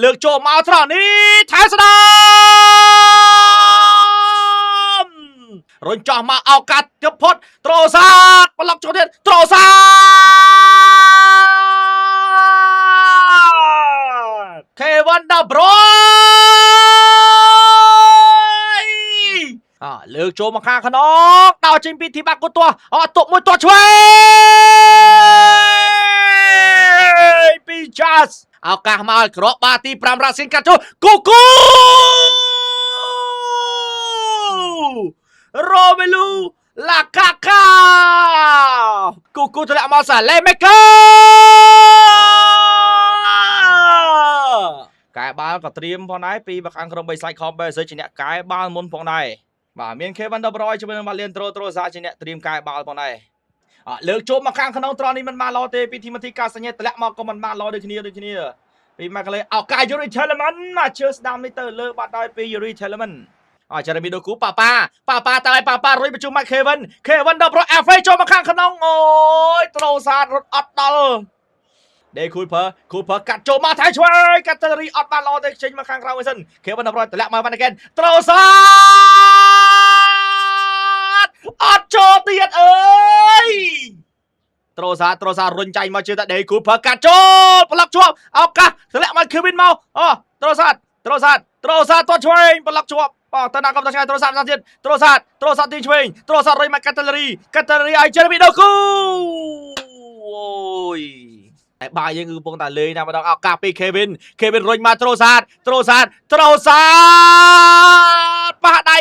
លើកចូលមកត្រង់នេះថែស្ដាមរុញចោះមកឱកាសជផុតត្រូសាតប្លុកចូលទៀតត្រូសាតខេវិនដាប្រួយអលើកចូលមកខាងក្នុងដោចេញពីធីបាក់កូទាស់អត់ទុកមួយទាត់ឆ្វេងពីចាស់ឱកាសមកឲ្យក្របបាទី5រ៉ាស៊ីនកាត់ចូលគូគូរ៉ូមេលូឡាកាកាគូគូតម្លាក់មកសាឡេមេកើ កែបាល់ក៏ត្រៀមផងដែរពីបខាងក្រុមបីសាច់ខំបែជាអ្នកកែបាល់មុនផងដែរបាទមាន Kevin De Bruyne ជាមួយនឹង Leandro Trossard ជាអ្នកត្រៀមកែបាល់ផងដែរ អលើកចូលមកខាងក្នុងត្រង់នេះមិនបានល្អទេពីធីម៉ូធីកាសញ្ញាតម្លាក់មកក៏មិនបានល្អដូចគ្នាដូចគ្នាពីម៉ាកាឡេឱកាសយូរីឆេលម៉ាន់មកជើស្ដាំនេះទៅលើបាត់ដោយពីយូរីឆេលម៉ាន់អចារមីដូគូប៉ាប៉ាប៉ាប៉ាតើឲ្យប៉ាប៉ារុយបញ្ជូមកខេវិនខេវិនដល់ប្រូអេហ្វេចូលមកខាងក្នុងអូយត្រូសាតរត់អត់ដល់ដេគូភើគូភើកាត់ចូលមកថៃឆ្វេងកាត់តរីអត់បានល្អទេចេញមកខាងក្រៅវិញសិនខេវិនដល់ប្រូតម្លាក់មកវ៉ាន់កែនត្រូសាតអត់ចូលទៀតអើយត្រូសាតត្រូសារុញចាញ់មកជឿតាដេគូភើកាត់ចូលប្លុកជាប់ឱកាសតម្លាក់មកខេវិនមកអូត្រូសាតត្រូសាតត្រូសាតទាត់ឆ្វេងប្លុកជាប់បាទតើណាកំតឆ្ងាយត្រូសាតម្ដងទៀតត្រូសាតត្រូសាតទីឆ្វេងត្រូសាតរុញមកកាតាលរីកាតាលរីឲ្យជេរមីដូគូអូយតែបាយយើងគឺកំពុងតែលេងណាម្ដងឱកាសពីខេវិនខេវិនរុញមកត្រូសាតត្រូសាតត្រូសាតប៉ះដៃ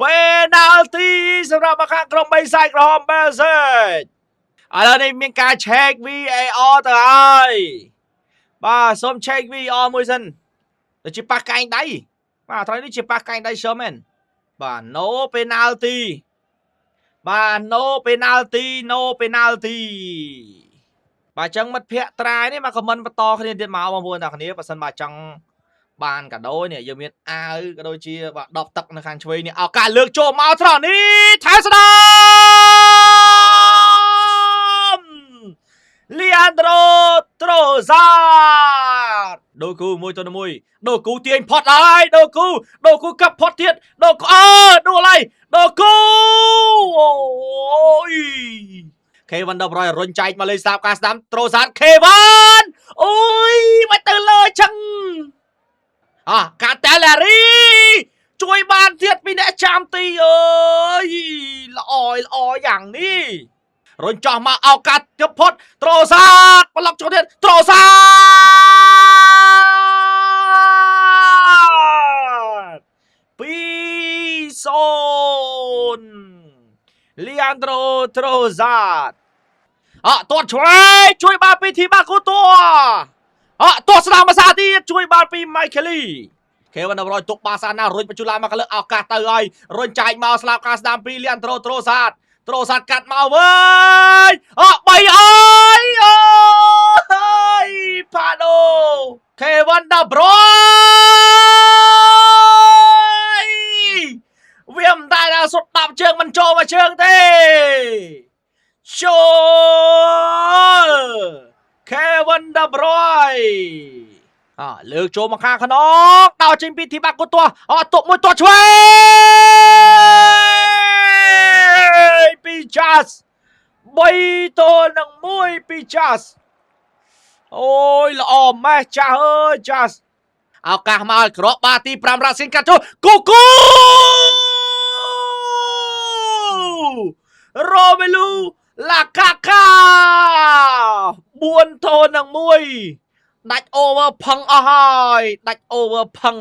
ពេណាល់ទីសម្រាប់មកខាងក្រុមបីសាយក្រហមបែលសេចឥឡូវនេះមានការ check VAR ទៅហើយបាទសូម check VAR មួយសិនដូចជាប៉ះកែងដៃបាទត្រង់នេះជាប៉ះកែងដៃ Sherman បាទ no penalty បាទ no penalty, no penalty បាទអញ្ចឹងមិត្តភ័ក្តិត្រាយនេះមកខមមិនបន្តគ្នាទៀតមកបងប្អូនទាំងគ្នាបើសិនបាទចង់បានកាដូនេះយើងមានអាវក៏ដូចជាបាទដបទឹកនៅខាងឆ្វេងនេះឱកាសលើកចូលមកត្រង់នេះថែស្ដាមលីអាន់ដ្រូត្រូសាតដូគូមួយទៅមួយដូគូទាញផុតហើយដូគូដូគូកាប់ផុតទៀតដូគូអើដួលហើយដូគូអូយ ខេវិនដប្រយរុញចែកមកលេងស្ដាប់ការស្ដាំត្រូសាតខេវិនអូយមិនទៅលើចឹងអ่ะកាតាឡារីជួយបានទៀតពីអ្នកចាំទីអើយល្អល្អយ៉ាងនេះរុញចោះមកឱកាសជផុតត្រូសាតប្លុកចូលទៀតត្រូសាត2-0លីអាន់ដ្រូត្រូសាតអទាត់ឆ្វេងជួយបានពីធីបាគូតួអទាត់ស្ដាំភាសាទៀតជួយបានពីម៉ៃខេលីខេវិនរយទុកបាសាណារុញបញ្ជូឡាមកលើឱកាសទៅហើយរុញចាយមកស្លាប់ការស្ដាំពីលីអាន់ដ្រូត្រូសាតត្រូសាតកាត់មកវិញអបីអើយអូយផាដូខេវិនដាប្រួយវាមិនដែលដល់សុទ្ធ10ជើងមិនចូលមកជើងទេចូល Kevin De Bruyne អលើកចូលមកខាងក្នុងដោចេញពីធីបាក់កូទាស់អទុកមួយទាត់ឆ្វេងពីចាស់3-1ពីចាស់អូយល្អម៉េះចាស់អើយចាស់ឱកាសមកឲ្យក្របបាទី5រ៉ាស៊ីនកាត់ចូលគូគូរ៉ូមេលូឡាកាកា4-1ដាច់ over ផឹងអស់ហើយដាច់ over ផឹង